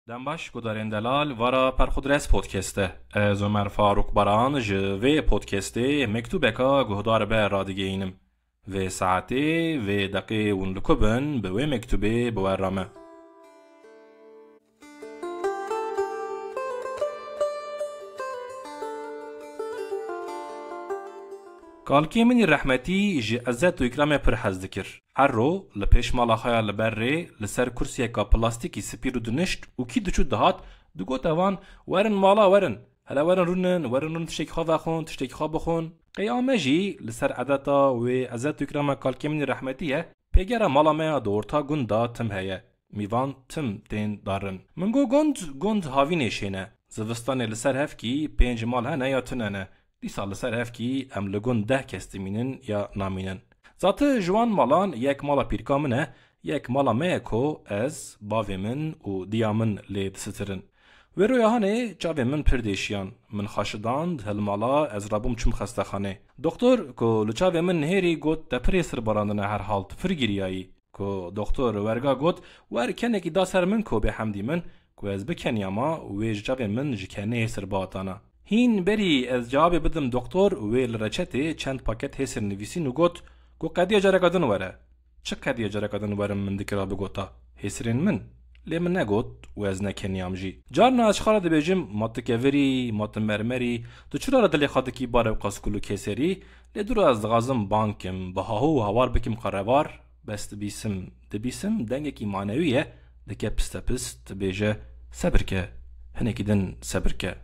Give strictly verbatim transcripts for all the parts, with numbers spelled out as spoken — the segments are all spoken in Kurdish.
Dem baş, gudarên delal, vara Perxudres Podcast e. Ez Omer Faruk Baran ji vê podcastê mektûbeka guhdar be radigihînim. Vê saetê, vê deqê hûn li ku bin, bi wê mektûbê bi we re me. Kalkê min î rehmetî ji ezet û îkramê pir hez dikir. Her ro li pêş mala xwe ya li ber rê li ser kursiyeka plastîkî spî rûdinişt û kî diçû dihat, digot evan, "Werin mala, werin. Hele werin rûnin, werin rûnin tiştekî xwe vexwin, tiştekî xwe bixwin." Qey a me jî li ser edeta wê ezet û îkrama kalkê min î rehmetî ye, pêgera mala me ya di orta gund de tim heye. Mîvan tim tên darin. Min got, "Gund, gund havînê şêne. Zivistanê li ser hevkî pênc mal hene ya tune ne. Dîsa li ser hevkî em li gund deh kes dimînin ya namînin." Zati ji wan malan yek mala pîrka min e, yek mala me ye ku ez, bavê min û diya min lê disitirin. Wê roya hanê çavê min pir dêşiyan. Min xaşidand, hilmala, ez rabûm çûm xestexanê. Doktor ku li çavê min nihêrî got, "Te pir hêsir barandine herhal, tu pir giriyayî." Ku doktor werga got, "Wer kenekî da ser min ku bêhemdî min, ku ez bikeniyama, wê ji çavê min ji kenê hêsir bihatana." Hîn berî ez cewabê bidim doktor, wê li reçetê çend paket hêsir nivîsîn û got, "Ku qediya careka din were." Çi qediya careka din werim min dikira bigota, "Hêsirên min." Lê min negot û ez nekeniyam jî. Carna ez ji xwe re dibêjim, "Ma tu kevirî, ma tu mermerî, tu çira li dilê xwe dikî bare û qas kulû kêserî?" Lê dûra ez dixwazim bang kim, bi hahû û hawar bikim qerevar, bes dibîsim, dibîsim, dengekî manewî ye, dike pistepist, dibêje, "Sebir ke, hinekî din sebir ke."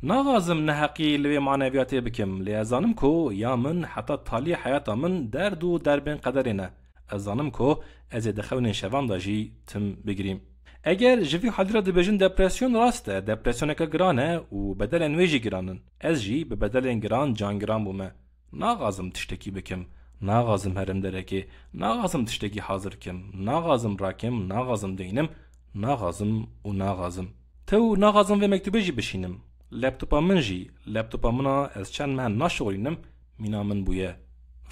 Naxwazim neheqî li wê maneviyatê bikim, lê ez zanim ku ya min heta taliyê heyata min derd û derbên qederê ne. Ez zanim ku ez ê di xewnên şevan de jî tim bigirîm. Eger ji vî halî re dibêjin depresyon, rast e, depresyoneke giran e û bedelên wê jî giran in. Ez jî bi bedelên giran cangiran bûme. Naxwazim tiştekî bikim, naxwazim herim derekê, naxwazim tiştekî hazir kim, naxwazim rakim, naxwazim deynim, naxwazim û naxwazim. Tew naxwazim vê mektûbê jî bişînim. Laptopa min jî, laptopa min a ez çend meh naşixulînim, mîna min bûye,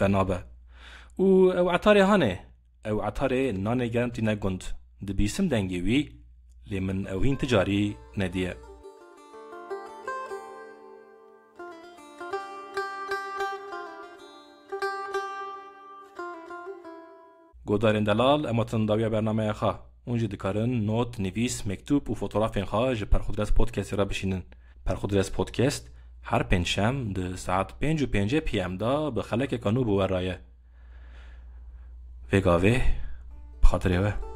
venabe. Û ew etarê hanê, ew etarê nanê germ tîne gund. Dibîsim dengê wî, lê min ew hîn ti carî nediye. Godarên delal, em hatin dawiya bernameya xwe. Hûn jî dikarin not, nivîs, mektûb û fotografên xwe ji Perxudres Podcastê re bişînin. Perxudres Podcast her pêncşem di saet pênc û pêncî P M de bi xelekeka nû bi we re ye. Vê gavê, bi xatirê we.